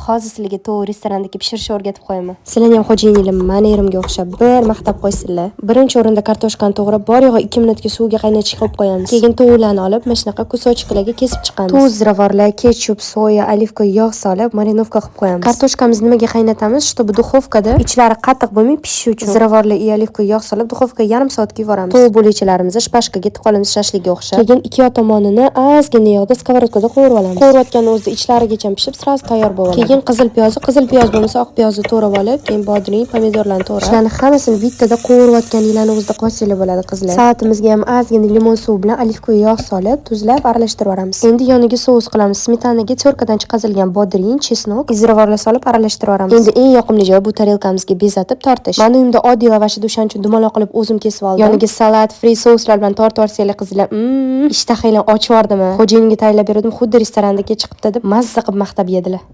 Hozir sizlarga tovuq restorandagi pishirishni o'rgatib qo'yaman. Sizlarni ham xo'jayininglar mani erimga o'xshab bir maqtab qo'ysinlar. Birinchi o'rinda kartoshkani to'g'rab, bor yo'g'i 2 minutga suvga qaynatishga qo'yib qo'yamiz. Keyin tovuqlarni olib, mana shunaqa кусочек larga kesib chiqamiz. Tuz, ziravorlar, ketchup, soya, оливка yog' solib, marinovka qilib qo'yamiz. Kartoshkamizni nimaga qaynatamiz? Чтобы duxovkada ichlari qattiq bo'lmay pishishi uchun. Ziravorlar и оливка yog' solib, duxovkaga yarim soatga yuboramiz. Tovuq bo'lakchalarimizni шпажка ga tiqib olamiz, shashlikka o'xshab. Keyin ikki tomonini ozgina yog'da сковородка da qovurib olamiz. Qovurayotganni o'zida ichlarigacha pishib, сразу tayyor bo'ladi. Keyin qizil piyozni, qizil piyoz bo'lmasa oq piyozni to'g'rab olib, keyin bodring, pomidorlarni to'g'rab, shularni hammasini bittada qovurayotganinglarni o'zida qilsanglar bo'ladi, qizlar. Salatimizga ham ozgina limon suvi bilan оливка yog' solib, tuzlab aralashtirib yuboramiz. Endi yoniga sous qilamiz. Smetanaga тёрка dan chiqazilgan bodring, чеснок, ziravorlar solib aralashtirib yuboramiz. Endi eng yoqimli joyi bu tarelkamizga bezatib tortish. Mani uyimda oddiy lavash edi, o'shaning uchun dumaloq qilib o'zim kesib oldim. Yoniga salat, fri souslar bilan tortib yuborsanglar, qizlar, ishtahanglar ochib yubordim. Xo'jayinimga tayyorlab berdim, xuddi restorandagi chiqibdi deb mazza qilib maqtab yedilar.